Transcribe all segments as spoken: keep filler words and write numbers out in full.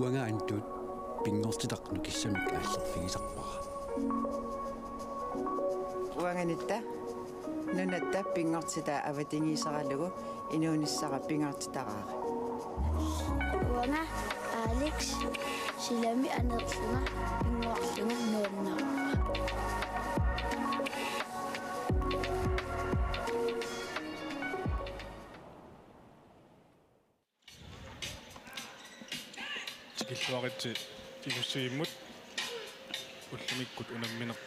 Uanga Antuut pinngortitaq nukissamik aallerfigisarpara. Uangatta nunatta pinngortitaa avatangiisaralugu inuunissara pingaartitaraara. Uanga Alex silami aneerlunga pinngorlunga nuannaraara. Tikilluaritsi Ikussivimmut. Ullumikkut unammineq,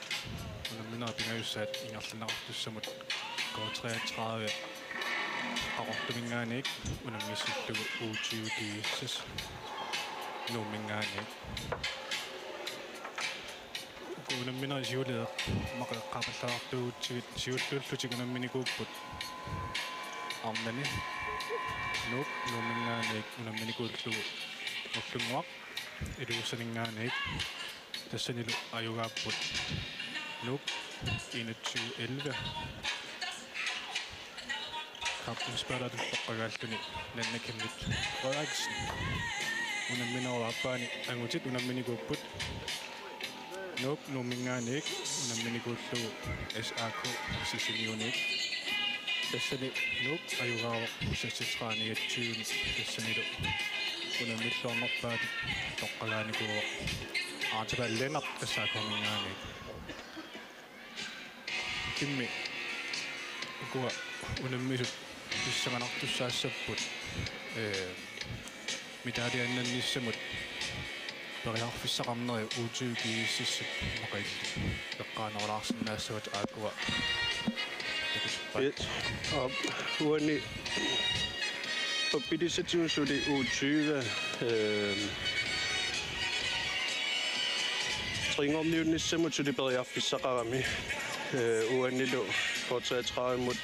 unamminerit pingajussaat ingerlanneqartussamut K treogtredive Qaqortuminngaanniit unammissillugu U tyve GSS Nuumminngaanniit. Uku unamminerit siuliit maqeqqaapallalaartuutsigit siulliullutik unamminikuupput arnani. Nuuk Nuumminngaanniit unamminikuullugu Ullunnguaq Ilulissaninngaanniit, tassanilu ajugaapput Nuuk enogtyve elleve. Kaptenspillertut toqqagaalluni Nanna Kenneth Frederiksen. Unamminerup aappaani angutit unamminikuupput. Nuuk Nuumminngaanniit unamminikuullugu S A K Sisimiuniit. Tassani Nuuk ajugaavoq seksogtredive niogtyve, tassanilu unammilluarnerpaatut toqqagaanikuuvoq Archibald Lennert S A K-minngaanniit. Kimmi, ukua unammisut pissanganartussaassapput, ee, medaljiannannissamut periarfissaqarneri U tyve GSS-ip maqaillu eqqaanerulaarsinnaassavat, aakkua takusuppaat. Yes. Aap, uani uppilisatsinnut suli U tyve, ehm, trinngorniunnissamut suli periarfissaqarami, ee, uanilu K treogtredive-mut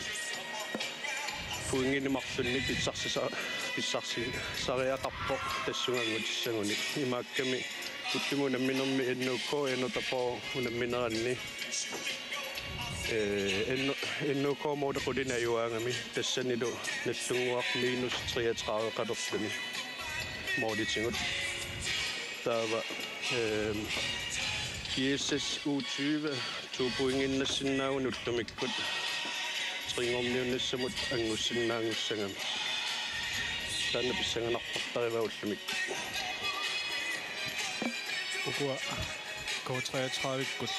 pointinik marlunnik pissarsisa-, pissarsisariaqarpoq tassunga angutissagunik. Imaakkami ullumi unamminermi N O K, N O T P unammineranni, ee, N-, N O K måli qulinik ajugaagami, tassanilu Nagdlunguaq minus treogtredive qalerluni målitigut. Taava, ehm, GSS U tyve to pointinnassinnaaguni ullumikkut trinngorniunnissamut anngussinnaanngussagami. Taanna pissanganarpartarivaa ullumikkut. Ukua K treogtredive-kkut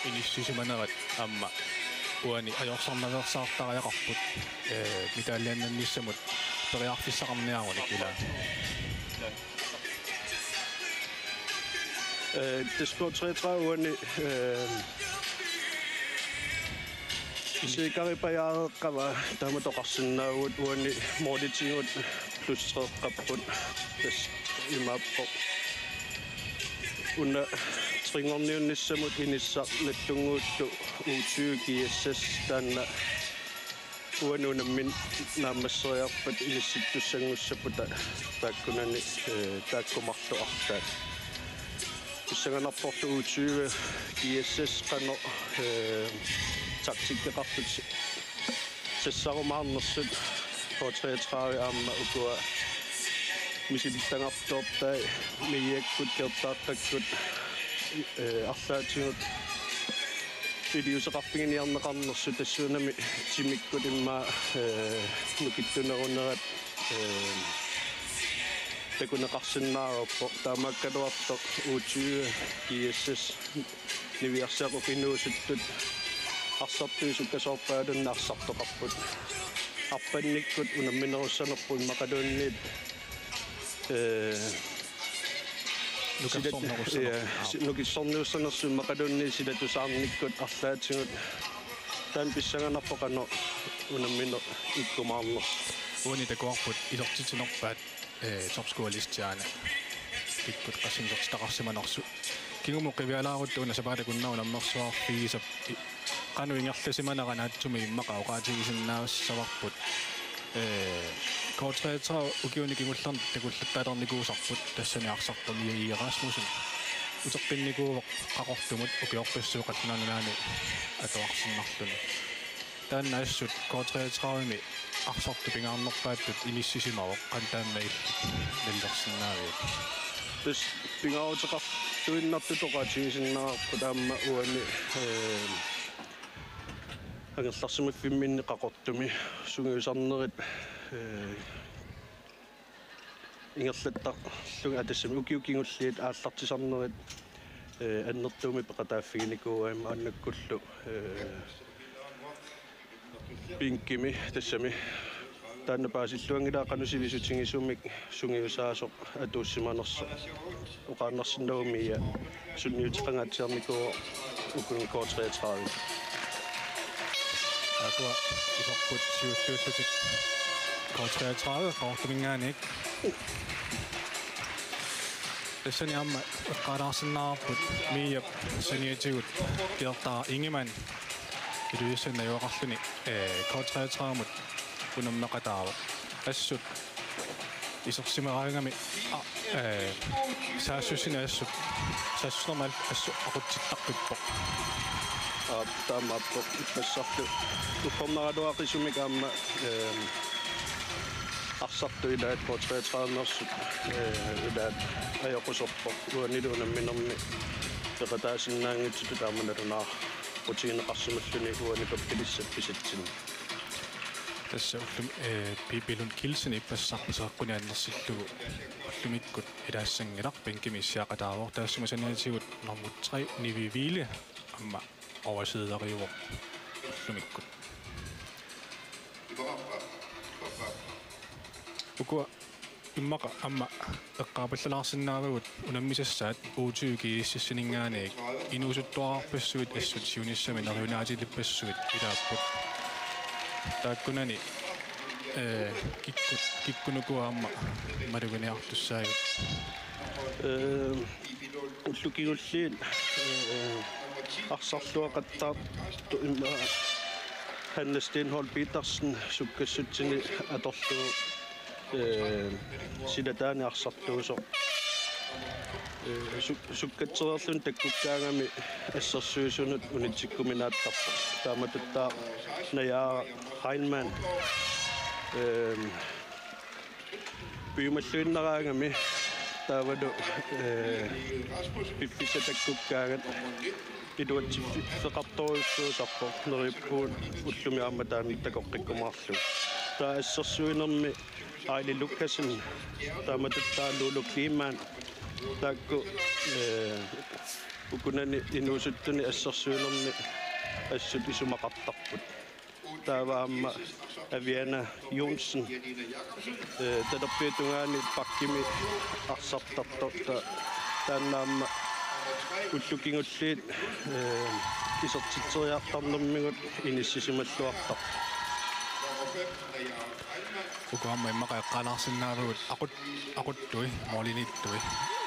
inissisimanerat aamma uani ajorsarnaveersaartariaqarput, ee, medaljiannannissamut periarfissaqarniarunik, ilaa? Ee, tassa K treogtredive uani, ee, sikkeripajaareeqqavaa, taamatut oqarsinnaavugut uani målitigut plus tre-qqapput, tassa imaappoq. Una trinngorniunnissamut inissaq Nagdlunguullu U tyve GSS, taanna uani unammineq naammasseriarpat inissittussanngussapput ta-, taakkunani, ee, taakku marluk arlaat. Pissanganarporlu U tyve GSS qanoq, ee, taktikkeqartut s-, sassarumaarnersut, K treogtredive aamma ukua misilittagartoortai, Miakkut, Kertaaqqakkut, ee, arlaatigut iliuuseqarfiginiarneqarnersut, tassuunami timikkut immaqa, ee, nukittunerunerat, ee, takuneqarsinnaavarput. Taamaakkaluartoq U tyve GSS niviarsiaqqat inuusuttut arsartuisut kasoorpaalunnut arsartoqarput. Arpannikkut unamminerussanerput immaqaluunniit, ee, nukarsornerussanerput. Silat-, ja, si-, nukarsornerussanersut immaqaluunniit silatusaarnikkut arlaatigut. Taanna pissanganarpoq qanoq unammineq ikkumaarnersoq. Uani takuarput isertitsinerpaat, ee, topscorelisti aana kikkut qassinik isertitaqarsimanersut. Kingumut qivialaarutta una sapaatip akunnera unammersuarfigisap i-, qanoq ingerlasimanera naatsumik immaqa oqaatigisinnaassavarput. Ee, K treogtredive ukiuni kingullerni takullattaalernikuusarput, tassani arsartoq Mia Rasmussen uteqqinnikuuvoq Qaqortumut ukiorpassuit Qallunaat Nunaanni atuarsinnarluni. Taanna assut K treogtredive-mi arsartut pingaarnerpaattut inissisimavoq, qanoq taanna illit nalilersinnaaviuk? Tassa pingaaruteqarluinnartut oqaatigisinnaavarput aamma uani, eh, angerlarsimaffimminni Qaqortumi sungiusarnerit, eh, ingerlattarlugit, aa, tassami ukiut kingulliit aallartisarnerit, eh, annertuumik peqataaffiginikuugai maannakkullu, eh, bænkimi tassami. Taanna paasilluanngilara qanoq sivisutigisumik sungiusaasoq atuussimanersoq. Oqaannarsinnaavoq Mia sunniuteqangaatsiarnikuuvoq ukua K treogtredive. Ukua iserput siulliullutik K treogtredive Qaqortuminngaanniit. Tassani aamma eqqaalaarsinnaavarput Miap saniatigut Gerda Ingemann Ilulissani najugaqarluni, eh, K treogtredive-mut unammeqataavoq. Assut isersimagaangami, a, eh, saassussineq assut, saassussinermi assut aqutsittarpippoq. Aap, taamaappoq ippassarlu. Uffernaraluaqisumik aamma, eh, arsartut ilaat K treogtredive-meersut, eh, ilaat ajoquserpoq. Uanilu unamminermi peqataasinnaanngitsutut taama nalunaarutigineqarsimalluni uani pappilissat pisatsinni. Tassa ullumi, eh, Pipi Lund Kielsen ippassaq iseqquni annersillugu ullumikkut ilaassanngilaq, bænkimi issiaqataavoq, taassuma saniatigut nummer tre, Nivi Wiele, aamma oversideeriuvoq ullumikkut. Ukua immaqa aamma eqqaapallalaarsinnaavagut unammisassaat U tyve GSS-ininngaanniit inuusuttuararpassuit assut siunissami neriunaatilippassuit ilaapput. Taakkunani, eh, kikkut, kikkut ukua aamma maluginiartussaagut. Eh, ullut kingulliit, eh, arsarluaqattaartut immaqa Hanne Stenholdt Petersen sukkassutsini atorlugu, eh, silataani arsartuusoq. Eh, suk-, sukkatsereerluni takkukkaangami assersuisunut unitsikkuminaattarpoq. Taamatuttaaq Naja Heilmann, eh, piumalluinnaraangami taavalu, eh, piffissaq takkukkaangat iluatsiffeqartorujussuusarpoq, neriuppugut ullumi aamma taanna takoqqikkumaarlugu. Taava assersuinermi Aili Lukassen, taamatuttaaq Lulu Kleemann, taakku, eh, ukunani inuusuttuni assersuinermi assut isumaqartarput. Taava aamma Aviana Johnsen, eh, talerpiata tungaani bakkimi arsartartoq, ta-, taanna aamma ullut kingulliit, eh, isertitseriartarnermigut inissisimalluartarpoq. Ukua aamma immaqa eqqaalaarsinnaavagut aqut-, aquttui, målimiittui,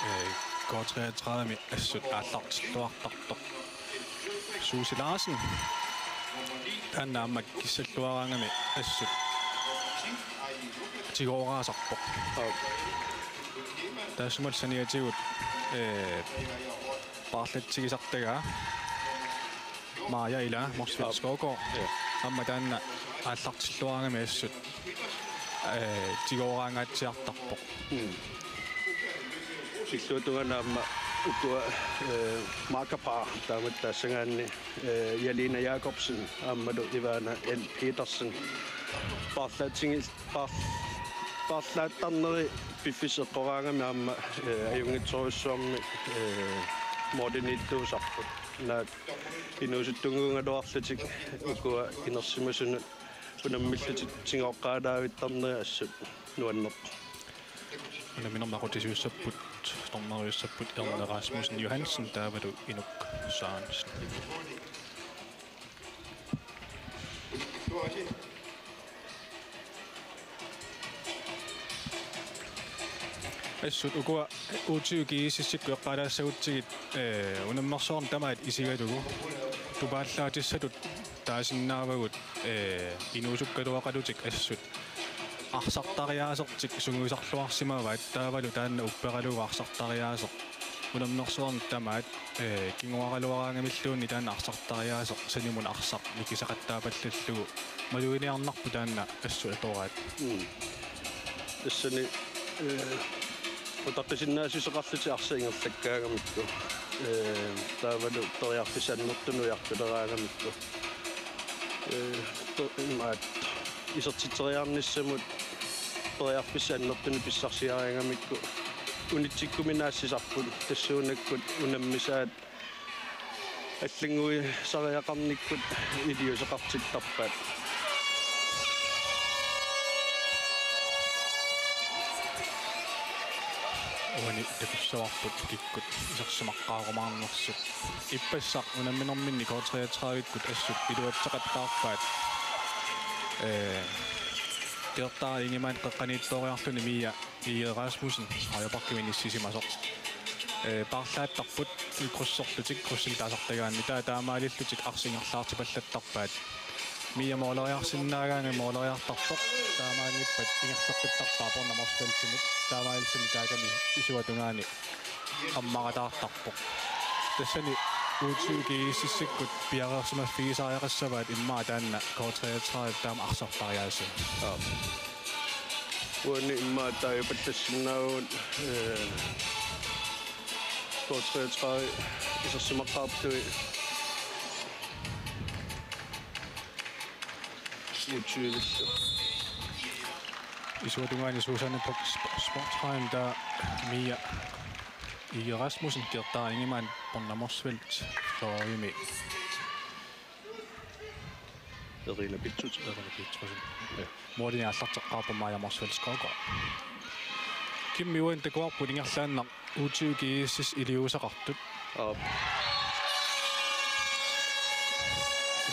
eh, K treogtredive-mi assut aallartilluartartoq. Suusi Larsen. Taanna aamma kissalluaraangami assut tigooraasarpoq. Aap. Taassumalu saniatigut, eh, paarlatsigisartagaa Maja ila Motzfeldt Aap. Skovgaard. Ja. Aamma taanna aallartilluaraangami assut, eh, tigooraangaatsiartarpoq. Mm. Illuatungaani aamma ukua, eh, makkerpar taamatut taassagaanni, eh, Jelena Jacobsen aammalu Ivana L. Petersen. Paarlaatsigis-, paar-, paarlaattarneri piffissaq eqqoraangami aamma, eh, ajunngitsorujussuarmik, eh, målimiittuusarput. Naak inuusuttunnguugaluarlutik ukua inersimasunut unammillutik tigooqqaalaavittarnerat assut nuannerpoq. Unamminermi aqutsisuussapput, dommeriussapput Erne Rasmussen Johansen taavalu Inuk Sørensen. Assut ukua U tyve GSS-ikkut eqqaalaassagutsigit, eh, unammersuarneq tamaat isigalugu tupaallaatissatut taasinnaavagut, eh, inuusukkaluaqalutik assut arsartariaasertik sungiusarluarsimavaat, taavalu taanna upperalugu arsartariaaseq unammersuarneq tamaat, eh, kinguaraluaraangamilluunniit taanna arsartariaaseq sanimut arsaq mikisaqattaapallallugu maluginiarnarpoq taanna assut atoraat. Mm. Tassani, eh, Utaqqisinnaassuseqarlutik arsaq ingerlakkaagamikku. Ee, taavalu periarfissat annertuneq ujartuleraangamikku. Ee, to-, imaat isertitseriarnissamut periarfissat annertuneq pissarsiariarngamikku unitsikkuminaatissarput tassuunakkut unammisaat allannguisariaqarnikkut iliuuseqartittarpaat. Uani takussavarput kikkut isersimaqqaarumaarnersut. Ippassaq unamminerminni K treogtredive-kkut assut iluatseqattaarpaat. Ee, Gerda Ingemann qeqqaniittooriarluni Mia Ige Rasmussen højrebackimi inissisimasoq. Ee, paarlaattarput krydserlutik, krydsinik taasartagaanni, taa-, taamaalillutik arsaq ingerlaartipallattarpaat. Mia mooleriarsinnaagaangat mooleriartarpoq, taamaanngippat ingerlateqqittarpaa Bornholm Motzfeldtimut, taamaalilluni taakani isuata tungaani ammarataartarpoq. Tassani U tyve GSS-ikkut piareersimaffigisariaqassavaat immaqa taanna K treogtredive taama arsartariaaseq. Aap. Uani immaqa taajupallassinnaavagut, ee, K treogtredive isersimaqqaartui U tyve-llu. Isuata tungaani Susanne Bock Sp-, Sportheim, taava Mia Ige Rasmussen, Gerda Ingemann, Bornholm Motzfeldt, Florimi. Irina Pitsuti. Irina Pitsuti. Ja. Målini aallarteqqaarpoq Maja Motzfeldt Skovgaard. Kimmi, uani takuarput ingerlaannaq U tyve GSS iliuuseqartut. Aap.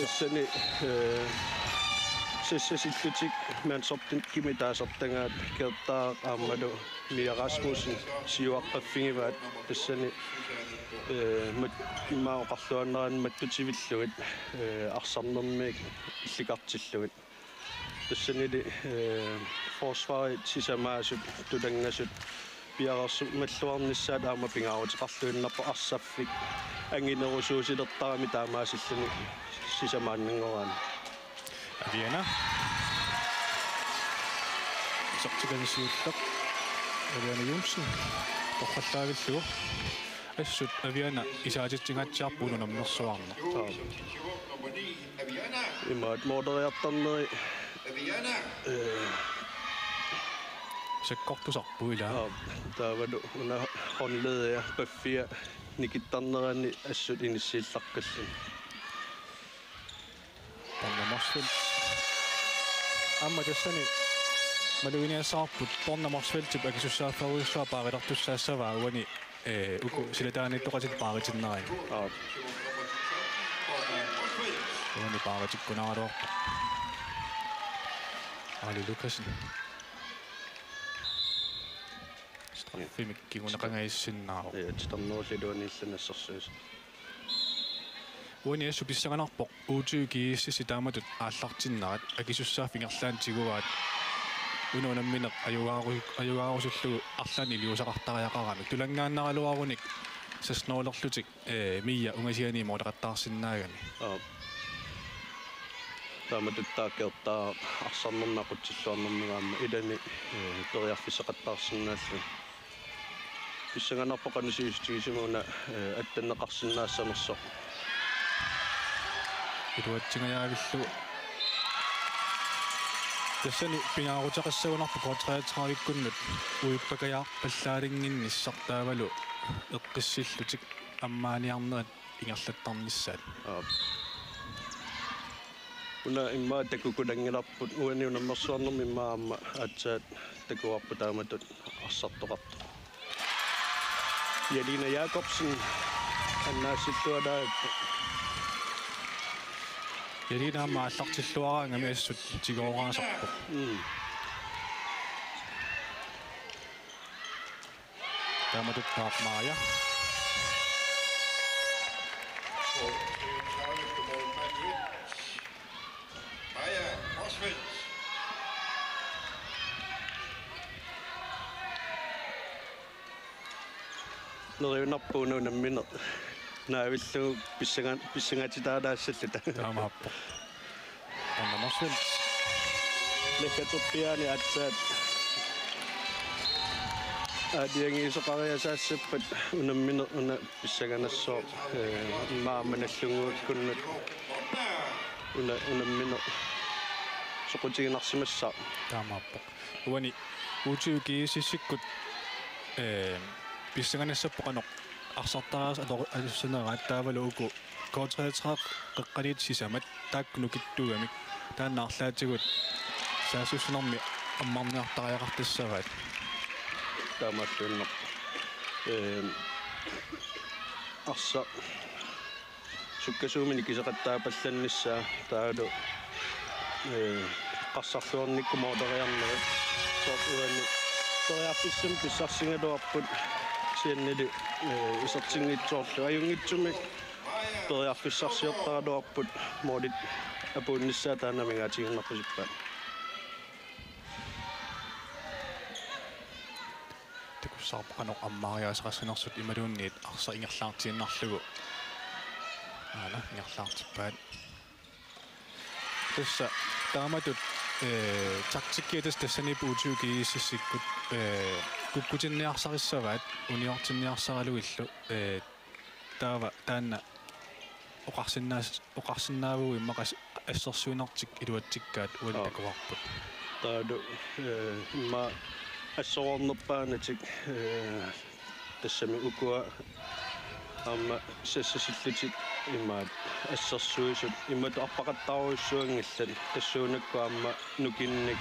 Tassani, ee, sassasillutik mandsoptimik taasartagaat Gerda aammalu Mia Rasmussen siuaqqaffigivaat tassani, ee, mat-, immaqa oqarluaannaraanni mattutivillugit, ee, arsarnermiit illikartillugit. Tassanili, ee, forsvarit sisamaasut tulanngasut piareersimalluarnissaat aamma pingaaruteqarluinnarpoq arsaffik anginerusuusilertarami taamaasilluni sisamaannanngoraanni. Aviana. Isertitani siulleq. Aviana Johnsen. Torrallaavillugu. Assut Aviana isaatitsingaatsiarpoq unammersuarneq. Aap. Imaat mooleriartarneri. Ee. Sakkortusarput ilaa. Aap, taavalu una håndleddet paffia nikittarnerani assut inissiillaqqilluni. Bornholm Motzfeldt. Aamma tassani maluginiassavarput Bornholm Motzfeldtip akisussaaffigerujussuaq paarilertussaassavaa uani, ee, uku silataaniittoqatitit paaritinnerani. Aap. Uani paaritikkunaaraluarpoq. Ali Lukassen. Straffimik kinguneqangaassinnaavoq. Ja, titarnerulluni iluaniilluni assersuusoq. Uani assut pissanganarpoq U tyve GSS-i taamatut aallartinnerat, akisussaaffik ingerlaannaq tiguaat. Una unammineq ajugaaru-, ajugaarusullugu arlaannik iliuuseqartariaqarami. Tulanngaannaraluarunik seksten-nulerlutik, ee, Mia ungasiani mooleqattaarsinnaagami. Aap. Taamatut taakkertaa arsarnermi aqutsilluarnermigaamma ilani, ee, periarfissaqattaarsinnaalluni. Pissanganarpoq qanoq sivisutigisumik una, ee, attanneqarsinnaassanersoq. Iluatsingajaavillugu. Tassani pingaaruteqassagunarpoq K treogtredive-kkunnut uippakajaarpallaalinnginnissaq taavalu eqqissillutik ammaaniarnerit ingerlattarnissaat. Aap. Una immaqa takukunanngilarput, uani unammersuarnermi immaqa aamma aatsaat takuarput taamatut arsartoqartoq. Jelena Jakobsen annaasillualaarpoq. Jelena aamma aallartilluaraangami assut tigooraasarpoq. Mm. Taamatut taava Maja. Maja Motzfeldt. Neriunarpoq una unammineq naavillugu pissanga-, pissangatitaalaassalluta. Taamaappoq. Anna Motzfeldt. Nakkaterpiaani aatsaat aalajangiisoqariasaassappat unammineq una pissanganassaaq, ee, immaqa aamma nallunnguakkunnut una unammineq soqutiginarsimassaaq. Taamaappoq. Uani U tyve GSS-ikkut, ee, pissanganassapput qanoq arsartariaaseq ator-, atussaneraat taavalu uku K treogtredive qeqqaniit sisamat taakku nukittuugamik taanna arlaatigut saassussinermi ammarniartariaqartassavaat. Taamaattuinnaq. Ee, arsaq sukkasuumik nikiseqattaapallannissaa taavalu, ee, eqqarsarluarnikkut mooleriarnerit soorlu uani periarfissamik pissarsigaluarput kisiannili, ee, isertinngitsoorlu ajunngitsumik periarfissarsiortaraluarput moolit apuunnissaat taanna amigaatigiinnarpasippaat. Takussavarput qanoq ammaariaaseqassanersut imaluunniit arsaq ingerlaartiinnarlugu. Aana ingerlaartippaat. Tassa taamatut, ee, taktikkia tassa tassaniippoq U tyve GSS-ikkut, ee, kukkutinniarsarissavaat uniortinniarsaralugillu, ee, taava taanna oqarsinnaas-, oqarsinnaavugut immaqa as-, assersuinertik iluatsikkaat uani Aa. takuarput. Taavalu, ee, immaqa assorornerpaanatik, ee, tassami ukua aamma sassasillutik imaat assersuisut imatut arpaqattaarujussuanngillat tassuunakkut aamma nukinnik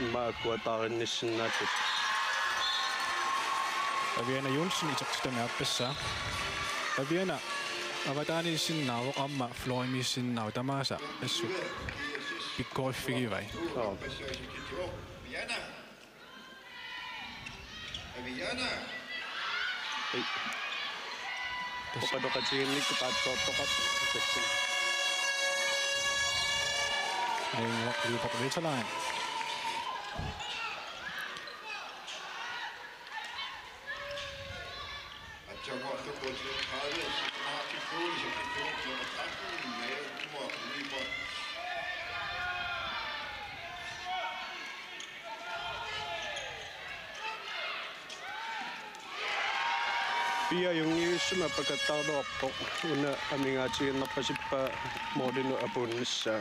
immaqa akuataarinnissinnaallutik. Aviana Johnsen itertitami aappassaa. Aviana avataaniissinnaavoq aamma florimiissinnaavoq tamaasa assut pikkoriffigivai. Joo. Aviana. Aviana. Ei. Tassa. Oqaloqatiginnikkut paatsoortoqarpoq. Tassa. Nei, Newport Vitaline. Atsamuarlu K treogtredive, Martin Fugle, som fik nummer tretten, Maja Kummer, Newport. Pia Jungiusima pakattaarluarpoq una amigaatigiinnarpasippaa moolinut apuunnissaa.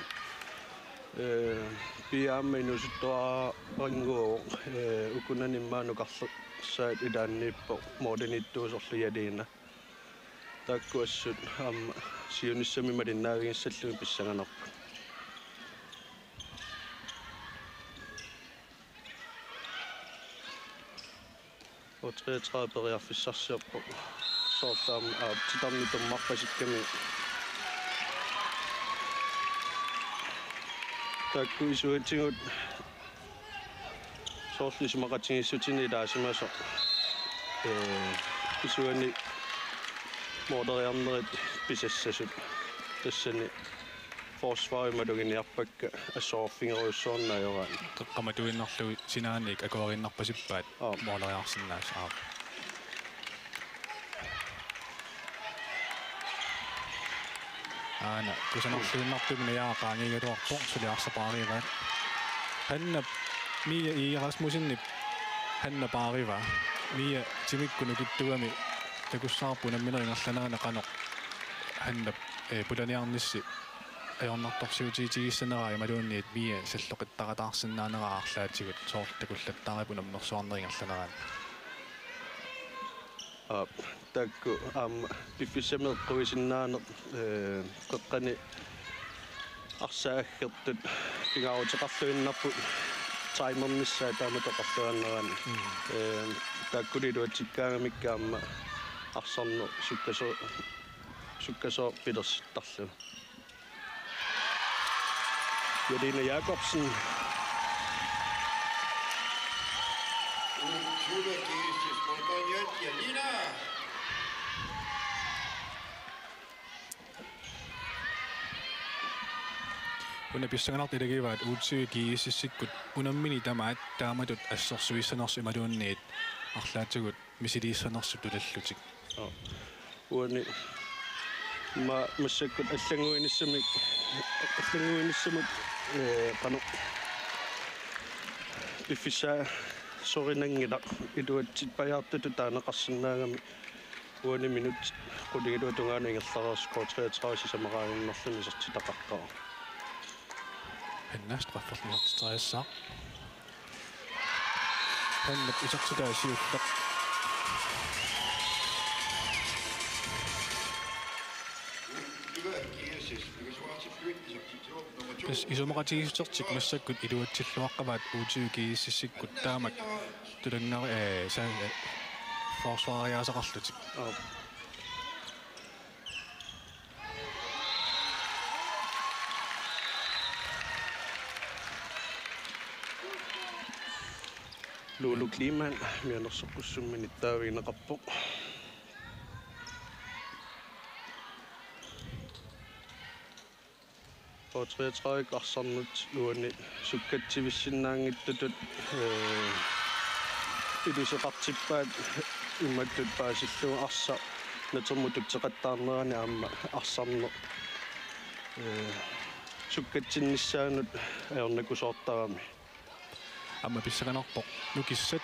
Ee, Pia aamma inuusuttuarannguuvoq, ee, ukunani immaqa nukarlersaat ilaanniippoq mooliniittuusorlu Jalina. Taakku assut aamma siunissami malinnaavigissallugit pissanganarput. K treogtredive periarfissarsiorpoq. Soorlu aamma aap titarneq tummarpasikkami. Taakku isuatigut soorlu isumaqatigiissutinik ilaasimasoq. Ee, isuani mooleriarnerit pisassasut. Tassani forsvarit maluginiarpakka assororfigerujussuarneq ajoraanni. Qeqqamatuinnarlugit sinaaniit akueriinnarpasippaat Aap. mooleriarsinnaasut aap. Aana, kusanarluinnartumik Naja qaangigaluarpoq, suli arsaq paarivaat. Hannap, Mia Ii Rasmussenip Hanna paarivaa. Mia timikkut nukittugami takussavarput unammineq ingerlanerani qanoq Hannap, ee, pulaniarnissi ajornartorsiutigisaneraa imaluunniit Mia salloqittaqataarsinnaaneraa arlaatigut soorlu takullattaarput unammersuarneq ingerlanerani. Aap, taakku aamma piffissami eqquisinnaaneq, ee, qeqqani arsaq aggertut pingaaruteqarluinnarput timernissaa taamatut oqarluaannaraanni. Mm. Ee, taakkuli iluatsikkaangamikku aamma arsarneq sukkasoo-, sukkasooq pilersittarlugu. Jalina Jakobsen. Jalina. Una pissanganartoq ilagivaat U tyve GSS-ikkut unammineq tamaat taamatut assersuissanersut imaluunniit arlaatigut misiliissanersut tulallutik. Joo. Uani ma-, massakkut allannguinissamik, allannguinissamut, ee, qanoq piffissaa Sorinanngilaq iluatsippajaartutut taaneqarsinnaagami uani minutsit qulingiluat tungaanut ingerlareersut K treogtredive sisamaqaaginnarluni isertitaqaqqavoq. Hanna strafferlu isertitseriassaaq. Hannap isertitaa siulleq. Tassa isumaqatigiissutertik massakkut iluatsilluaqqavaat U tyve GSS-ikkut taamak tulanngari-, ee, sa-, ee, forsvariaasaqarlutik. Aap. Lulu Kleemann mianersoqqussummik nittaavigineqarpoq. K treogtredive arsarnerup uani sukkatsivissinnaanngitsutut, ee, iluseqartippaat imatut paasillugu arsaq natermut tutseqattaarnerani aamma arsarneq, ee, sukkatsinnissaanut ajornakusoortarami. Aamma pissanganarpoq nukissat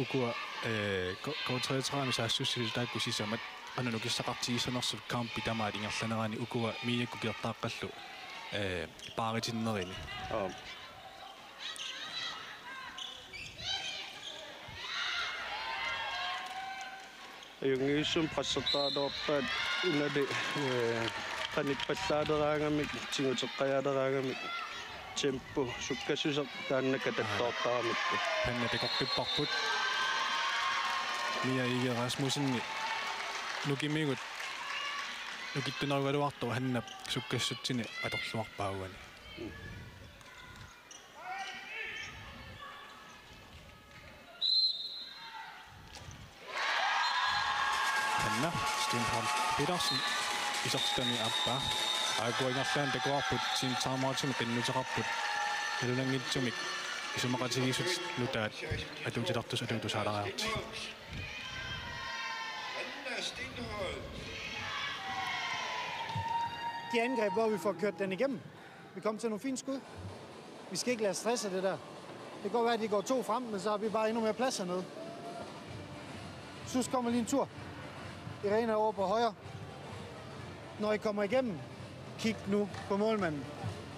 ukua, ee, K-, K treogtredive saassussilisut taakku sisamat qanoq nukissaqartigissanersut kampi tamaat ingerlanerani ukua Miakkut Keertaaqqallu, ee, paaritinnerini. Aap. Ajunngivissumik pressertaraluarpaat unali, ee, qanippallaaleraangamik, tiguteqqajaaleraangamik, tempo sukkassuseq taanna katattoortaramikku. Hanna takoqqipparput. Mia Egede Rasmussenip nukimigut nukittunerugaluartoq Hannap sukkassutsini atorluarpaa uani. Mm. Hanna Stenholm Petersen isertitani aappaa. Aajuku ingerlaannaq takuarput team timeoutimik qinnuteqarput. Nalunanngitsumik isumaqatigiissut nutaat atuutilertussat atuutusaalaariartigit. De angreb, hvor vi får kørt den igennem. Vi kom til nogle fine skud. Vi skal ikke lade os stresse af det der. Det kan godt være, at de går to frem, men så har vi bare endnu mere plads hernede. Sus kommer lige en tur. Irene er over på højre. Når I kommer igennem, kig nu på målmanden.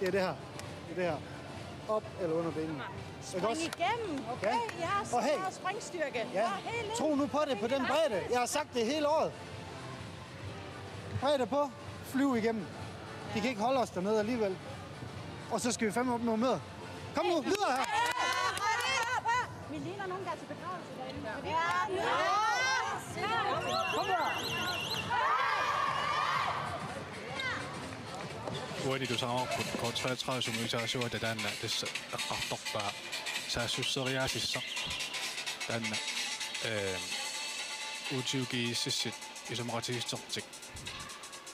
Det er det her. Det er det her. Op eller under benene. Ikke Spring også? Igennem. Okay. Ja. Ja, så Og hey. Meget springstyrke. Ja. Ja, helt ind. Tro nu på det på Helt den op. Bredde. Jeg har sagt det hele året. Bredde på. Flyv igennem. De kan ikke holde os dernede alligevel. Og så skal vi fandme op nogle meter. Kom nu, videre her. Vi ligner nogen, der er til begravelse derinde. Ja. Kom her. Uani tusaavarput K treogtredive sungiusaasuata taanna tassa eqqartorpaa saassusseriaasissaq taanna, ee, U tyve GSS-it isumaqatigiissutertik,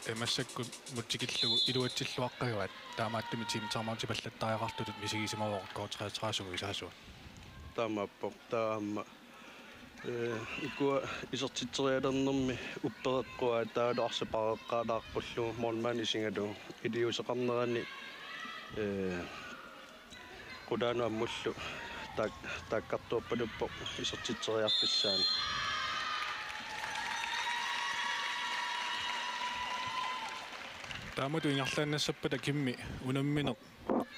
ee, massakkut tikillugu iluatsilluaqqagaat taamaattumik team timeoutipallattariaqartutut misigisimavoq K treogtredive sungiusaasuat. Taamaappoq taava aamma, ee, ukua isertitserialernermi uppereqquaat taavalu arsaq pareqqaalaarpullugu målmandi isigalugu iliuuseqarnerani, ee, qulaanut ammullu taak-, taakkartuerpaluppoq isertitseriarfissaani. Taamatut ingerlaannassappata Kimmi unammineq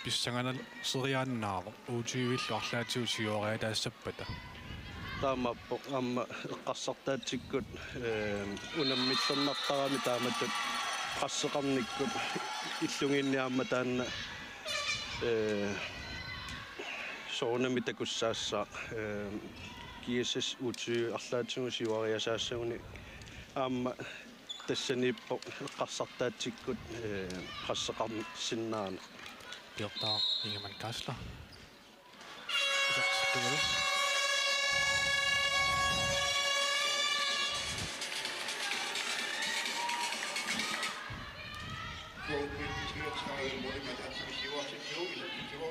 pissanganaseriaannaavoq U tyve-llu arlaatigut siuariataassappata. Taamaappoq aamma eqqarsartaatsikkut, ee, unammillernartarami taamatut presseqarnikkut illugiinni aamma taanna, ee, soorunami takussaassaaq, ee, GSS U tyve arlaatigut siuariasaassaguni aamma tassaniippoq eqqarsartaatsikkut, ee, presseqarsinnaaneq. Piortaaq Ingemann Geisler. Isertittugalu.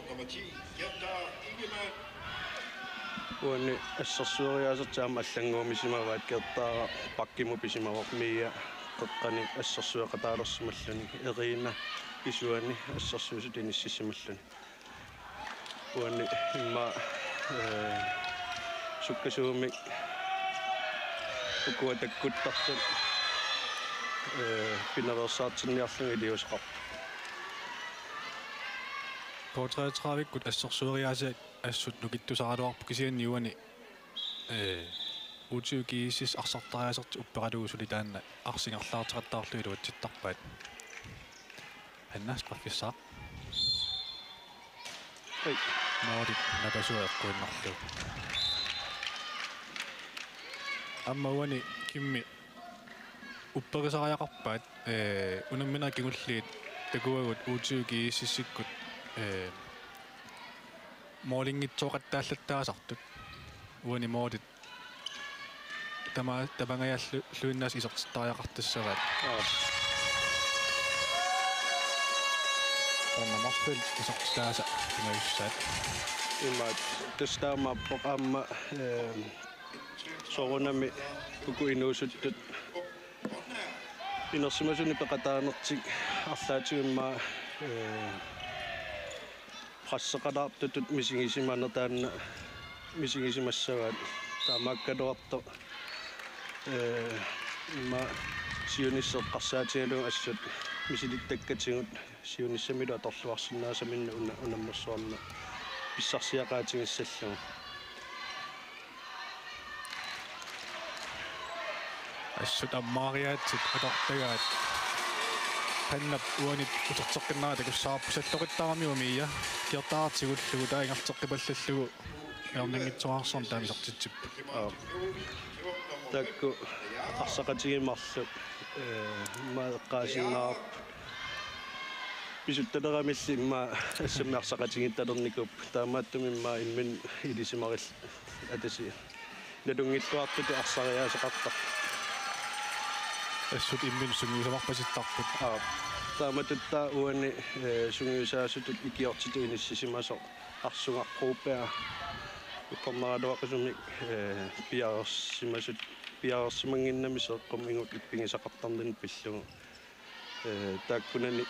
Nummer ti, Gerda Ingemann. Uani assersueriaasertik aamma allannguumisimavaat, Gerda bakkimut pisimavoq, Mia qeqqani assersueqataalersimalluni, Irina isuani assersuisutut inissisimalluni. Uani immaqa, ee, sukkasuumik ukua takkuttartut, ee, pinaveersaartinniarlugit iliuuseqarput. K treogtredive-kkut assersueriaaseq assut nukittusaraluarpoq kisianni uani, ee, U tyve GSS arsartariaasertik upperalugu suli taanna arsaq ingerlaarteqattaarlugu iluatsittarpaat. Hanna straffissaaq. Oi. Måli Napasua eqquinnarlugu. Aamma uani Kimmi upperisariaqarpaat, ee, unamminerit kingulliit takuagut U tyve GSS-ikkut, ee, målinngitsooqattaallattaasartut. Uani målit tama-, tamangajallu-, -lluinnaasa isertittariaqartassavaat. Aap. Taanna marluk isertitaasa pingajussaat. Imaat, tassa taamaappoq aamma, ee, soorunami uku inuusuttut inersimasunik peqataanertik arlaatigut immaqa, ee, presseqalaartutut misigisimaneq taanna misigisimassavaat. Taamaakkaluartoq, ee, immaqa siunissaq eqqarsaatigalugu assut misilittakkatigut siunissamilu atorluarsinnaasaminnut una-, unammersuarneq pissarsiaqaatigissallugu. Assut ammaariaatsit atortagaat. Hannap uani uterteqqinnerata takussavarput salloqittaramiuk Mia. Kiortaartigullugu taava ingerlateqqipallallugu ajornanngitsuararsuarmik taama isertitsipput. Aap. Taakku arsaqatigiit marluk, ee, immaqa eqqaasinnaavarput. Pisuttaleramilli immaqa assammik arsaqatigiittalernikuupput. Taamaattumik immaqa imminut ilisimaril-, atasi nalunngilluartutut arsariaaseqartarput. Assut imminut sungiusavarpasittarput. Aap. Taamatut taava uani, ee, sungiusaasutut ikiortitut inissisimasoq Arsugaq Broberg ukkornaraluaqisumik, ee, piareersimasut, piareersimannginnami seeqqummigut ippigisaqartarnini pillugu. Ee, taakkunani,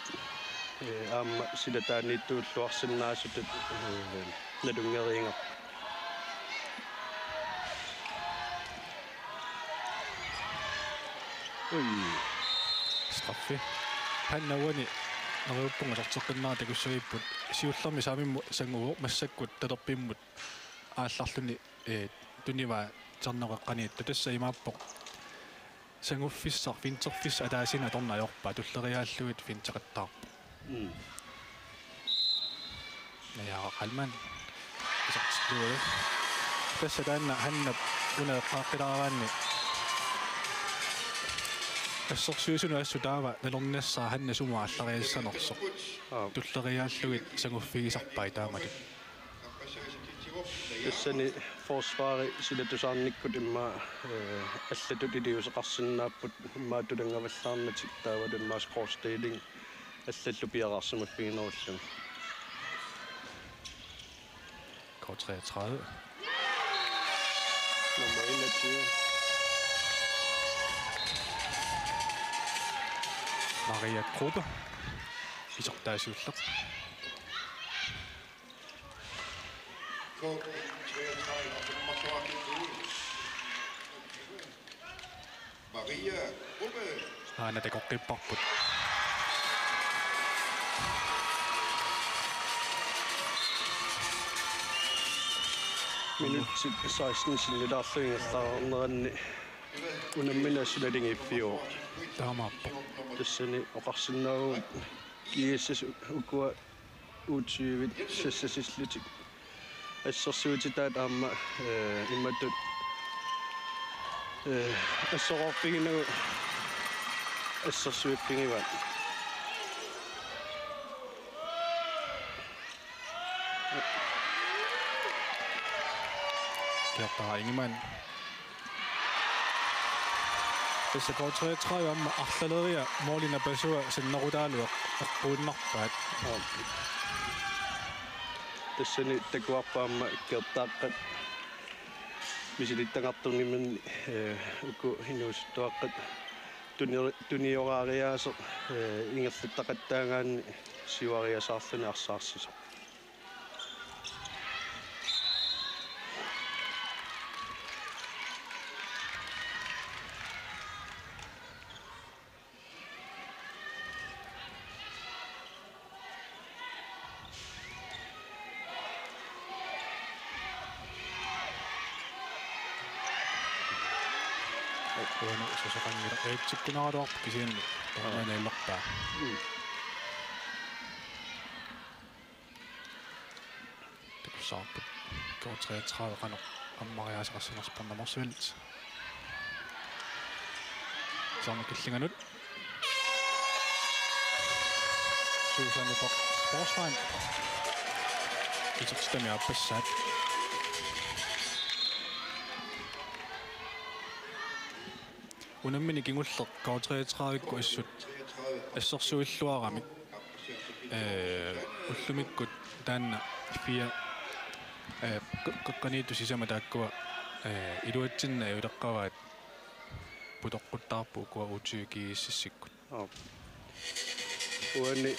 ee, aamma silataaniittuulluarsinnaasutut, ee, nalunngeriigarput. Ui. Straffi. Hanna uani neriuppunga uterteqqinnerata takussagipput. Siullermik saamimmut sanguvoq massakkut talerpimmut aallarluni, ee, tunivaa terneqeqqaniittoq, tassa imaappoq. Sanguffissaq, finterfissaq ataasiinnaq atorneq ajorpaa, tulleriiaarlugit finteqattaarpoq. Mm. Naja Kalman. Isertillugu. Tassa taanna Hannap una eqqaaqqilaaraanni assersuisunut assut taava nalornissaa Hanna sumut aallariassanersoq. Aap. Tulleriiaarlugit sanguffigisarpai taamatut. Tassani forsvari silatusaarnikkut immaqa, ee, allatut iliuuseqarsinnaapput, immaqa tulanngavallaarnatik taavalu immaqa skråstilling allallu piareersimaffiginerullugit. K treogtredive. Nummer enogtyve. Maria Gruppe. Isertaa siulleq. K treogtredive, nummer fjorten, Maria Gruppe. Aana takoqqipparput. Minutsit seksten sinnilaarlugit ingerlareerneranni unammineq assut naligiiffiuvoq. Taamaappoq. Tassani oqarsinnaavugut G S S ukua U tyve sassasillutik. Assersuutitaat aamma, ee, imatut, ee, assororfiginagu assersuiffigivaat. Kiortaa Ingemann. Tassa K treogtredive aamma arlaleriarluni måli Napasua sinnerutaalu eqquinnarpaat. Aap. Tassani takuarput aamma kiortaaqqat misilittagartorngiminni, ee, uku inuusuttuaqqat tuni-, tunioraariaaseq, ee, ingerlattaqattaagaanni siuariasaarluni arsaarsisoq. Uani susoqanngilaq, eritsikkunaraluarpoq kisianni dommeri naalerpaa. Mm. Takussavarput K treogtredive qanoq ammariaaseqassanersoq, nummer syv. Saarnaq killinganut. Susanne Bock Sportsvagn. Isertitami aappassaat. Unammineq kingulleq K treogtredive-kkut assut assersuilluaramik, ee, ullumikkut taanna fire, ee, q-, qeqqaniittoq sisamat taakkua, ee, iluatsinneq ajuleqqavaat putoqquttaarput ukua U tyve GSS-ikkut. Aap. Uani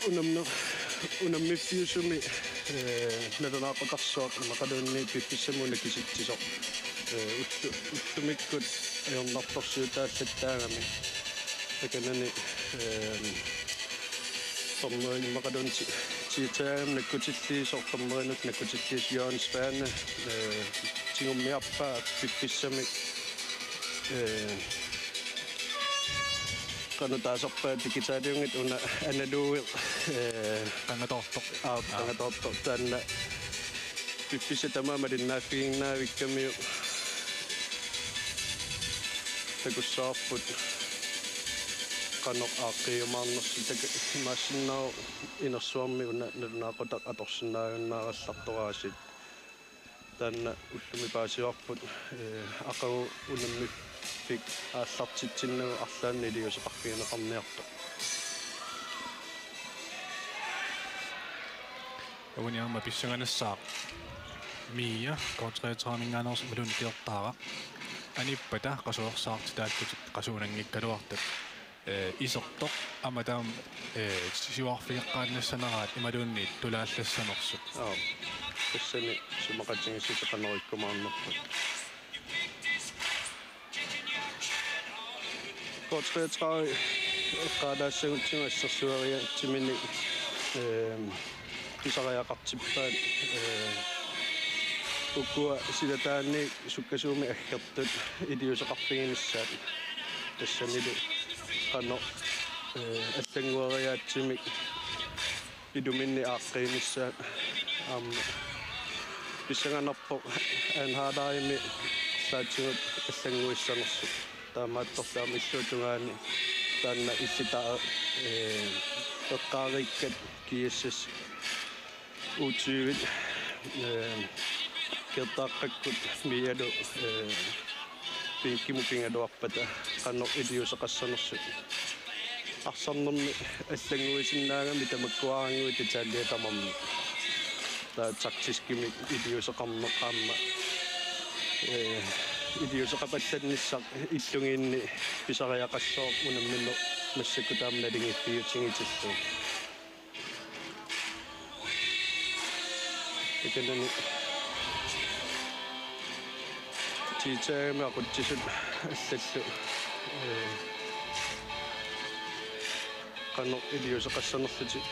unammi-, unammiuffiusumi, ee, nalunaaqutaq suaq imaluunniit piffissami una kisitsisoq, ee, ullu-, ullumikkut ajornartorsiutaallattaagami. Takanani, ee, dommeri imaluunniit ti-, tiitaagami nakkutilliisoq, dommerinut nakkutilliisoq Jørgen Svane, ee, tigummiarpaa piffissami, ee, qanoq taasarpaat, digitaliunngitsoq una analogi, ee, qangatoortoq. Aap, aap, qangatoortoq. Taanna piffissaq tamaat malinnaaffiginnaavikkamiuk takussavarput qanoq aaqqiiumaarnersoq, taku-, imaassinnaavoq inersuarmi una nalunaaqutaq atorsinnaajunnaarallartoraasiit. Taanna ullumi paasivarput, ee, aqagu unammiffik aallartitsinnagu arlaannik iliuuseqarfigineqarniartoq. Uani aamma pissanganassaaq Mia K treogtredive-minngaanneersoq imaluunniit kiortaara. Anippata qasuersaartitaallutik qasuunanngikkaluartut, ee, isertoq aamma taama, ee, siuarfigeqqaannassaneraat imaluunniit tulaallassanersut. Aap. Tassani isumaqatigiissuseq qanoq ikkumaarnerput. K treogtredive eqqaalaassagutsigit assersueriaatsiminik, ehm, pisariaqartippaat, eh, ukua silataanni sukkasuumik aggertut iliuuseqarfiginissaat. Tassanilu qanoq, eh, allanngueriaatsimik iluminni aaqqiinissaat aamma pissanganarpoq anhaalaarimi saatigut allannguissanersut. Taamaattorli aamma illuata tungaani taanna illit, ee, eqqaariikkat GSS U tyve, ee, kiortaaqqakkut Mialu, ee, bænkimut pigaluarpata qanoq iliuuseqassanersut. Arsarnermi allannguisinnaagami tamakkuarannguit detaljer tamarmik. Taava taktiskimik iliuuseqarneq aamma, ee, iliuuseqapallannissaq illugiinni pisariaqassooq unammineq massakkut taama naligiiffiutigitillugu. Takanani tiitaagami aqutsisut allallu, ee, qanoq iliuuseqassanerlutik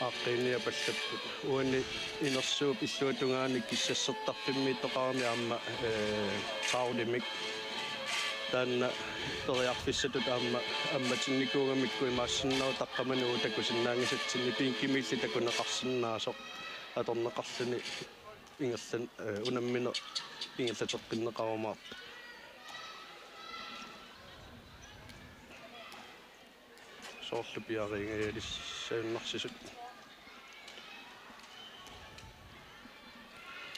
aaqqiiniapallapput. Uani inersuup illuata tungaani kissassertarfimmiittoqarami aamma, ee, tavlemik. Taanna periarfissatut aamma ammatinnikuugamikku imaassinnaavoq taqqamani uagut takusinnaanngisatsinnik bænkimiilli takuneqarsinnaasoq atorneqarluni ingerlan-, ee, unammineq ingerlateqqinneqarumaartoq. Soorlu piareerialissagunnarsisut.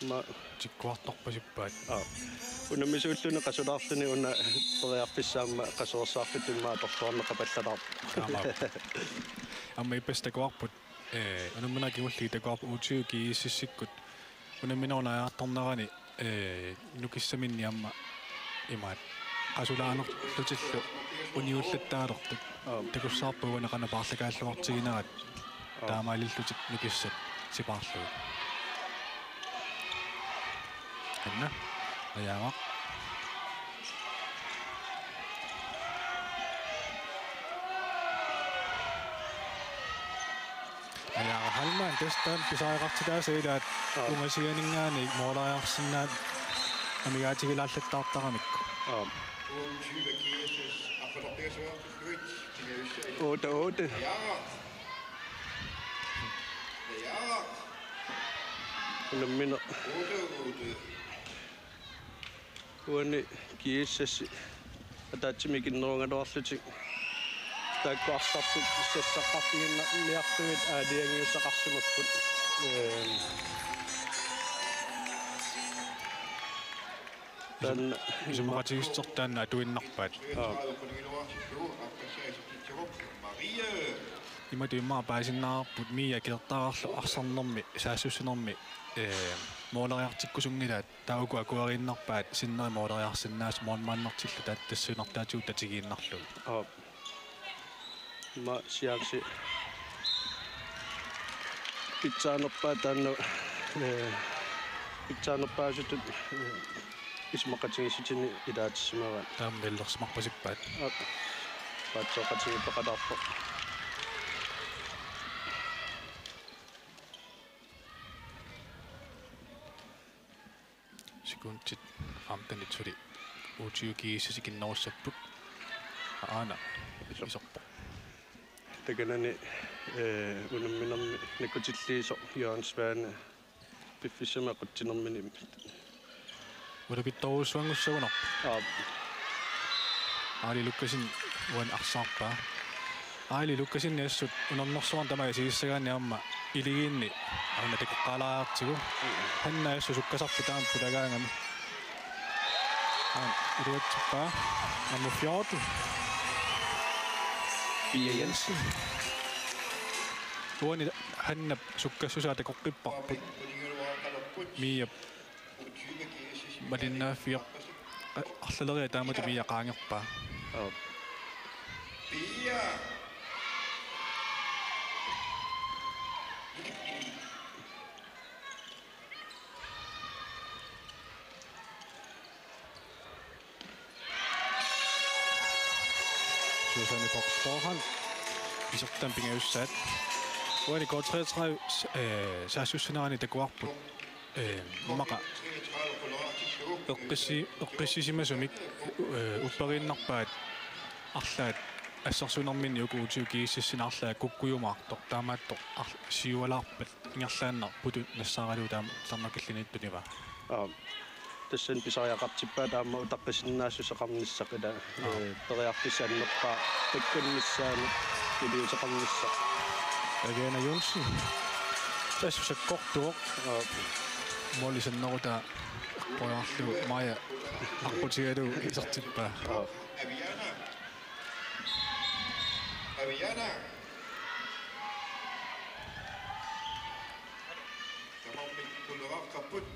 Ma- Tikkuartorpasippaat. Aa. Unammisuulluni qasulaarluni una periarfissaq aamma qasuersaarfittut immaqa atorluarneqapallalaarpoq. Taamaappoq. Aamma ippassaq takuarput, ee, unamminerit kingulliit takuarput U tyve GSS-ikkut unamminerup naajartornerani, ee, nukissaminni aamma imaat qasulaanerlutillu uniullattaalertut. Aap. Takussavarput uani qanoq paarlakaalluartiginerat. Aap. Taamaalillutik nukissat sipaarlugit. Anna. Ajaavaq. Ajaara Heilmann Tassa taanna pisariaqartitaasa ilaat. Aap. Ungasianinngaanniit mooleriarsinnaat amigaatigilaallattaartaramikku. Aap. Otte otte. Unammineq. Uani G S S ataatsimik ikinnerugaluarlutik taakku arsartut sassarfiginnarniarlugit aalajangiussaqarsimapput. Ehm. Taanna isumaqatigiissuteqartut taanna atuinnarpaat. Aap. Imatut immaqa paasinnaavarput Mia kilertaarlu arsarnermi saassussinermi, eh, mooleriartikkusunngilaat. Taava uku akueriinnarpaat sinneri mooleriarsinnaasut målmandertillu taava tassuunartaatigut tatigiinnarlugit. Aap. Ima siaasi pitsaanerpaat taanna, eh, pitsaanerpaasutut, eh, isumaqatigiissutinik ilaatissimavaat. Taama nallersimarpasippaat. Aap. Paatsoqatigiippaqalaarpoq. Sekundit femtenit suli U tyve G S S ikinnerussapput. Aana isorpoq. Takanani, eh, unamminermi nakkutilliisoq Jørgen Svane piffissami aqutsinermini. Ulapittorujussuanngussagunarpoq. Aap. Aali Lukassen uani arsaarpaa. Aali Lukassen assut unammersuarni tamaat isigissagaanni aamma iligiinni aamma takoqqaalaariartigu. Hanna assut sukkasarpoq taama pulagaangami. Aamma iluatsippaa. Nummer fjorten. Pia Jensen. Uani Hannap sukkassusaa takoqqipparput. Miap malinnaaffigivoq. Arlaleriarluni taamatut Mia qaangerpaa. Aap. Susanne Bock Storholm. Isertitaat pingajussaat. Uani K treogtredive, eh, saassussinerani takuarput. Eh, immaqa eqqissi-, eqqissisimasumik, eh, upperiinnarpaat arlaat assersuunerminni uku U tyve G S S-imi arlaat kukkujumaartoq taamaattoq arl-, siualaarpat ingerlaannaq putut nassaaralugu taama tarnakillinit tunivaa. Aap. Tassani pisariaqartippaat aamma utaqqisinnaassuseqarnissaq ila, aap, eh, periarfissaq annerpaaq takkunnissaanut iliuuseqarnissaq. Aviana Johnsen. Tassa sakkortuvoq. Aap. Måli sannerutaa eqqoriarlugu Maja aqqutigalugu isertippaa. Aap. Aviana. Aviana. Tamarmik quleraqqapput.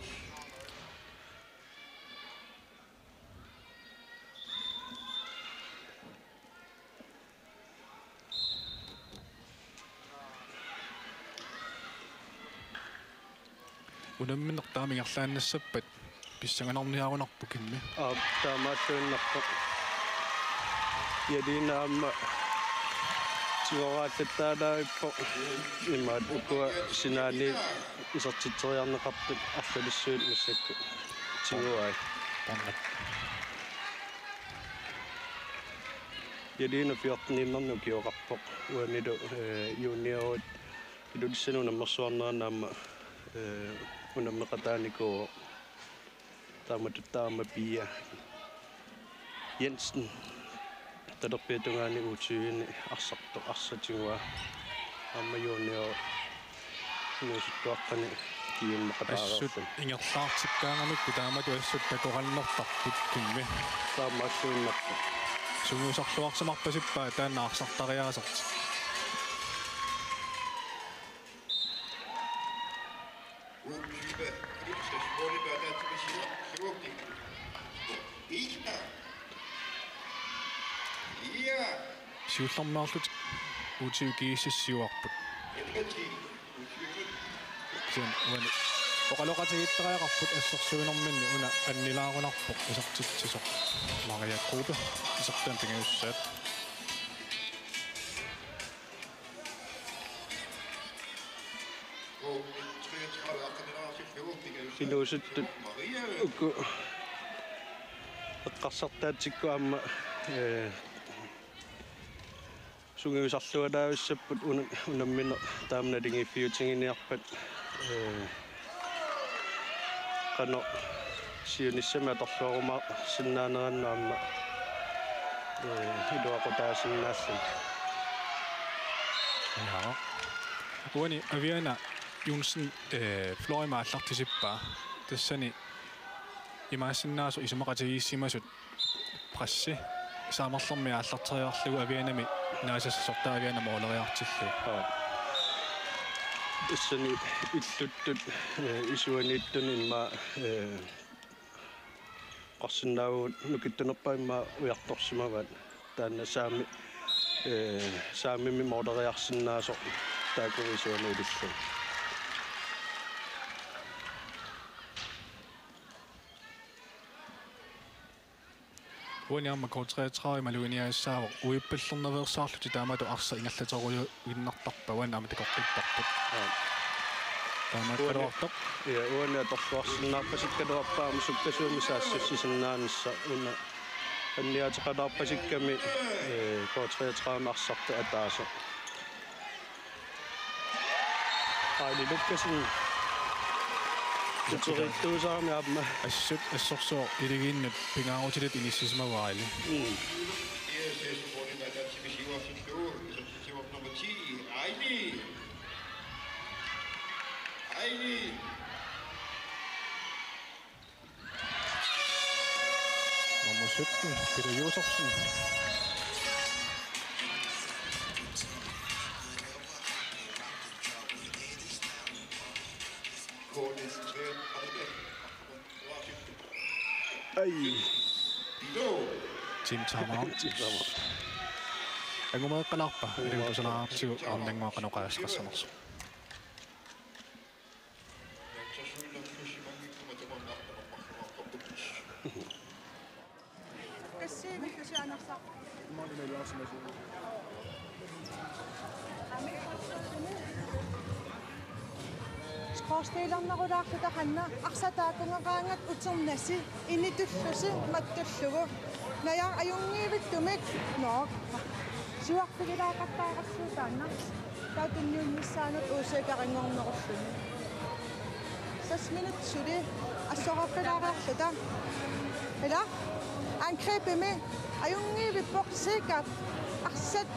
Unammineq taama ingerlaannassappat pissanganarniarunarpoq kimmi. Aap, taamaalluinnarpoq. Jalina aamma tigoraallattaalaarpoq. Imaat ukua sinaaniit isertitseriarneqartut arlalissuit massakkut tiguai. Taanna. Jalina fjorteniinnarnik ukioqarpoq. Uanilu, eh, juniorit Ilulissani unammersuarnerani aamma, eh, unammeqataanikuuvoq. Taamatut taama Pia Jensen. Talerpiata tungaani U tyve-ni arsartoq arsaq tiguaa. Aamma junior inuusuttuaqqani kiimmaqataareerluni. Assut ingerlaartikkaangamikku taamatut assut takorannertarput kimmi. Taamaalluinnarpoq. Sungiusarluarsimarpasippaa taanna arsartariaasertik. Siullermeerlutik U tyve G S S-iuarput. Kisianni uani oqaloqatigiittariaqarput assersuinerminni una annilaarunarpoq isertitsisoq. Maria Grube isertitaat pingajussaat. Inuusuttut uku eqqarsartaatsikkut aamma, ee, sungiusarlualaavissapput una-, unammineq taama naligiiffiutiginiarpat, ee, qanoq siunissami atorluarumaarsinnaanerannut aamma, ee, iluaqutaasinnaalluni. Ja. Uani Aviana Johnsen, ee, florimik aallartisippaa. Tassani imaassinnaasoq isumaqatigiissimasut pressi saamerlermi aallarteriarlugu Avianami naasassasortaa Aviana mooleriartillugu. Aa. Tassani illuttut, ee, isuaniittuni immaqa, ee, qarsinnaavugut nukittunerpaat immaqa ujartorsimavaat. Taanna saami, ee, saamimi mooleriarsinnaasoq taakku isuani ilillugu. Uani aamma K treogtredive maluginiagassaavoq uippallernaveersaarlutik taamatut arsaq ingerlaterujuinnartarpat uani aamma takoqqipparput. Aa. Taamaakkaluartoq. Uani, ja, uani atorluarsinnaarpasikkaluarpaa aamma sukkasuumik saassussisinnaanissaq una anniaateqalaarpasikkami, ee, K treogtredive arsartoq ataaseq. Aili Lukkasen. Tutoriittuusarami aamma. Assut assorsuaq iligiinnut pingaarutilik inissisimavaa Aili. Mm. Aili. Aili. Nummer sytten, Peter Josefsen. Ai. Team timeout. Team timeout. Angumeeqqalaarpa, ilungutusalaartigu aamma nannguaqanoqaasqassanersoq. Kassiivikkusi anersaq. Sportsdelernerulaarluta Hanna, arsaq taakkunngaqaangat uternasi, initullusi mattullugu. Naja ajunngivittumik, nå. Siuarfigilaaqattaarassuup taanna. Taava tunniunnissaanut uusiakarinngornerulluni. Seks minut suli assorarpilaariarluta. Ila angrebimi ajunngivippoq siikkaat arsaq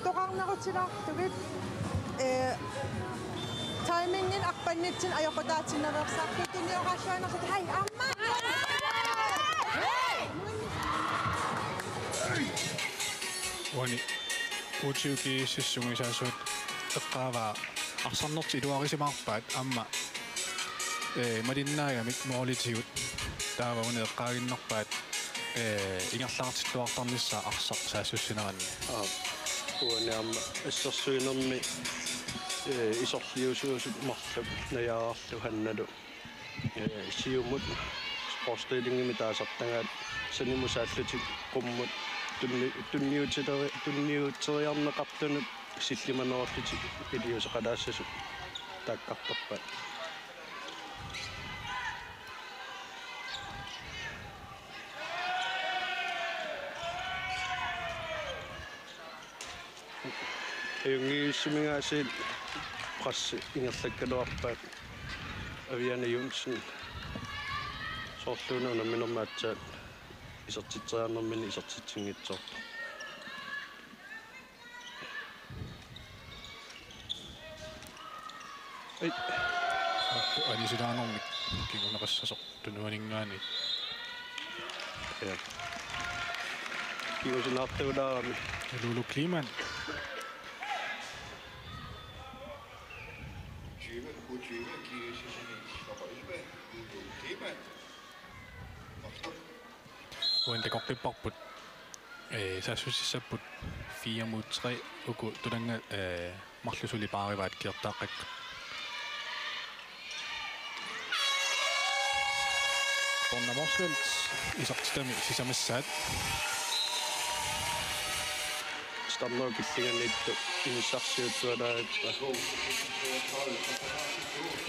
toqarnerutilaartugit, eh, timingin arpannitsin ajoqutaatinnaveersaarput tunnioraalluinnarluta. Hej, aamma! Uani U tyve G S S-ip sungiusaasut eqqaavaa arsarnertik iluarisimaarpaat aamma, eh, malinnaagamik moolitigut taava una eqqaaginnarpaat, eh, ingerlaartittuartarnissaa arsaq saassussineranni. Aa, uani aamma assersuinermi, eh, isorliusuusut marluk Najaararlu Hannalu. Ee, siumut sportsdelingimik taasartagaat sanimut saallutik qummut tunni-, tunniuteqari-, tunniuteriarneqartunut sillimanerullutik iliuuseqalaassasut taakkartorpaat. Ajunngivissumik aasiit pressi ingerlakkaluarpaat Aviana Johnsen. Soorluuna unamminermi aatsaat isertitseriarnerminni isertitsinngitsoorpoq. Ei. Anisilaanermik kinguneqassasoq tunuaninngaanniit. Ja. Kingusinaartuulaarami. Lulu Kliman. Tyve, U tyve, G S S-imi nummer elleve, Lulu Kliman. Uani takoqqipparput, eh, saassussissapput fire mod tre, uku tulannga, eh, marluk suli paarivaat kiortaaqqakka. Donna Motzfeldt isertitami sisamassaat. Titarnerup killinganiittoq inissarsiuttualaarippa.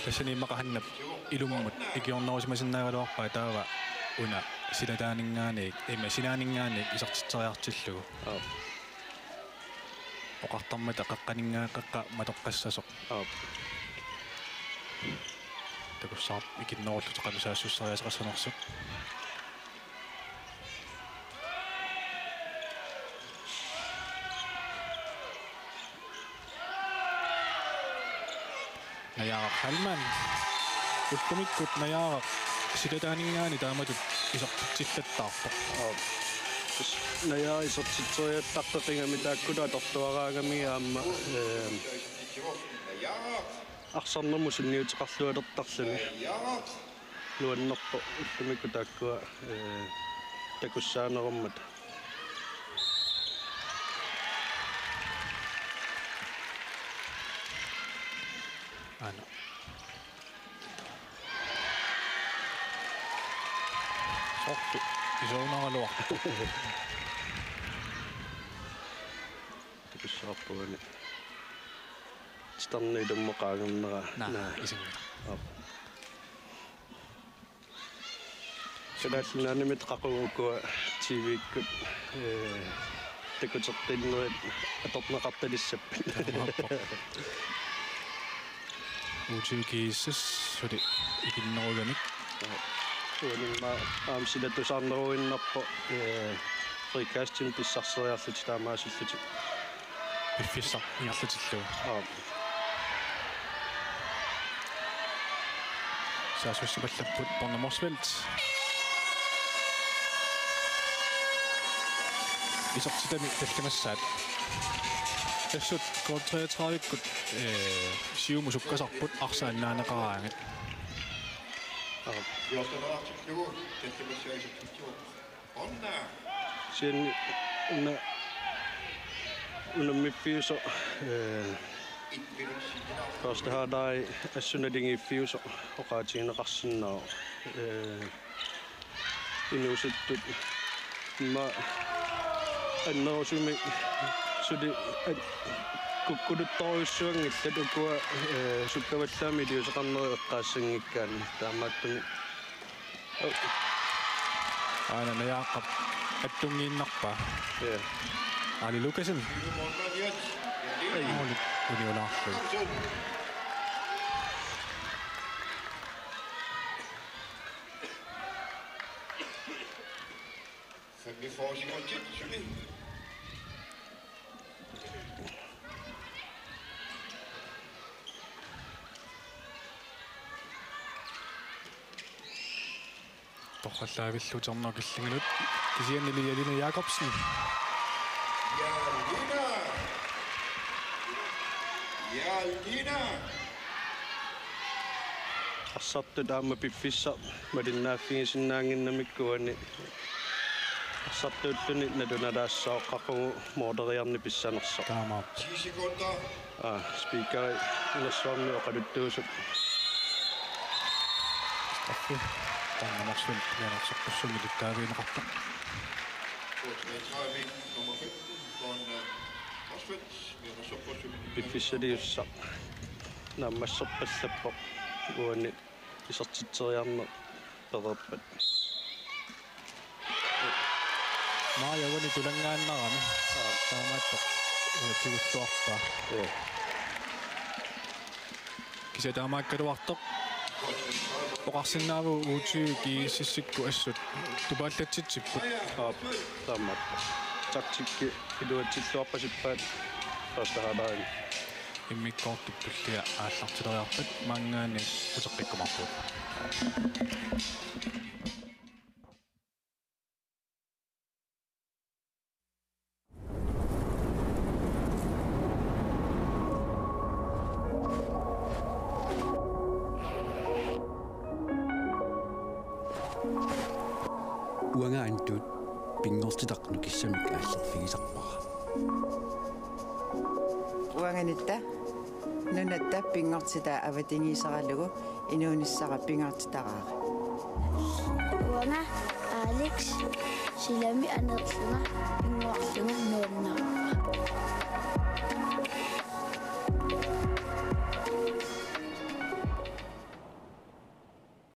Tassani immaqa Hannap ilummut ikiornerusimasinnaagaluarpaa taava una silataaninngaanniit, ima sinaaninngaanniit isertitseriartillugu. Aap. Oqartarmata qaqqaninngaa-, qaqqa matoqqassasoq. Aap. Takussavarput ikinnerullutik qanoq saassusseriaaseqassanersoq. Najaaraq Hallmann. Ullumikkut Najaaraq silataaninngaanniit taamatut isertitsillattaarpoq. Aap. Tassa Najaaraq isertitseriallaartoq qingami taakkulu atortuaraangami aamma, ee, arsarnermut sunniuteqarlualertarluni. Nuannerpoq ullumikkut taakkua, ee, takussaanerummata. Aana. Soorlu isounaraluarpoq. Takussavarpugani. Titarneq ilummut qaangernera. Naa, naa. Isinnga. Aap. Kalaallit Nunaannimi qaqugu ukua T V-kkut, ee, takuteqqinnerit atorneqartalissappat. Taamaappoq. U tyve G S S suli ikinnerugamik. Uanimma aamma silatusaarneruinnarpoq, ee, frikastimik pissarseriarlutik taamaasillutik. Piffissaq ingerlatillugu. Aap. Saassussimallapput Bornholm Motzfeldt. Isertitami tallimassaat. Assut K treogtredive-kkut, ee, siumut sukkasarput arsaq annaaneqaraangat. Aap. Fjortenartillugu tallimassaat isertitsivoq. Kisianni una unammiffiusoq, ee, første halvleg assut naligiiffiusoq oqaatigineqarsinnaavoq. Ee, inuusuttut immaqa annerusumik suli at-, kukkuluttorujussuanngillat ukua, ee, sukkavallaamik iliuuseqarnerit eqqaassanngikkaanni taamaattumik. Aana Najaaraq attunngiinnarpaa. Ja. Ali Lukassen. Ei. Måli uniulaarlugu. Femogfyrre sekundit, Suli. Torrallaavillutik Tornio Killinganut. Kisiannili Jalina Jakobsen. Jalina! Jalina! Arsartut aamma piffissaq malinnaaffigisinnaannginnamikku uani. Arsartuulluni nalunalaassaoqqaqugu måleriarneq pissanersoq. Taamaappoq. Ti sekunder. Aa, speakeri inersuarmi oqaluttuusoq. Straffe. Taanna Motzfeldt mianersoqqussummik tuttaavigineqarpoq. Nummer femten, Don, øh, Motzfeldt, mianersoqqussummik. Piffissaliussaq naammasserpallappoq uani isertitseriarneq pereerpat. Maja uani tulanngaannarami. Aa. Taamaattoq. Uatigulluarpaa. Ee. Kisianni taamaakkaluartoq. Oqarsinnaavugut U tyve G S S-ikkut assut tupaallatsitsipput. Aap, taamaappoq. Taktikki iluatsilluarpasippaat første halvleg. Immikkoortut tulliat aallartileriarpat maanngaanniit uteqqikkumaarpugut. Uanga Antut pinngortitaq nukissamik aallerfigisarpara. Uangattaaq nunatta pinngortitaq avatangiisaralugu inuunissara pingaartitaraara. Uanga, aa, Alex, silami aneerlunga pinnguarlunga nuannaarpara.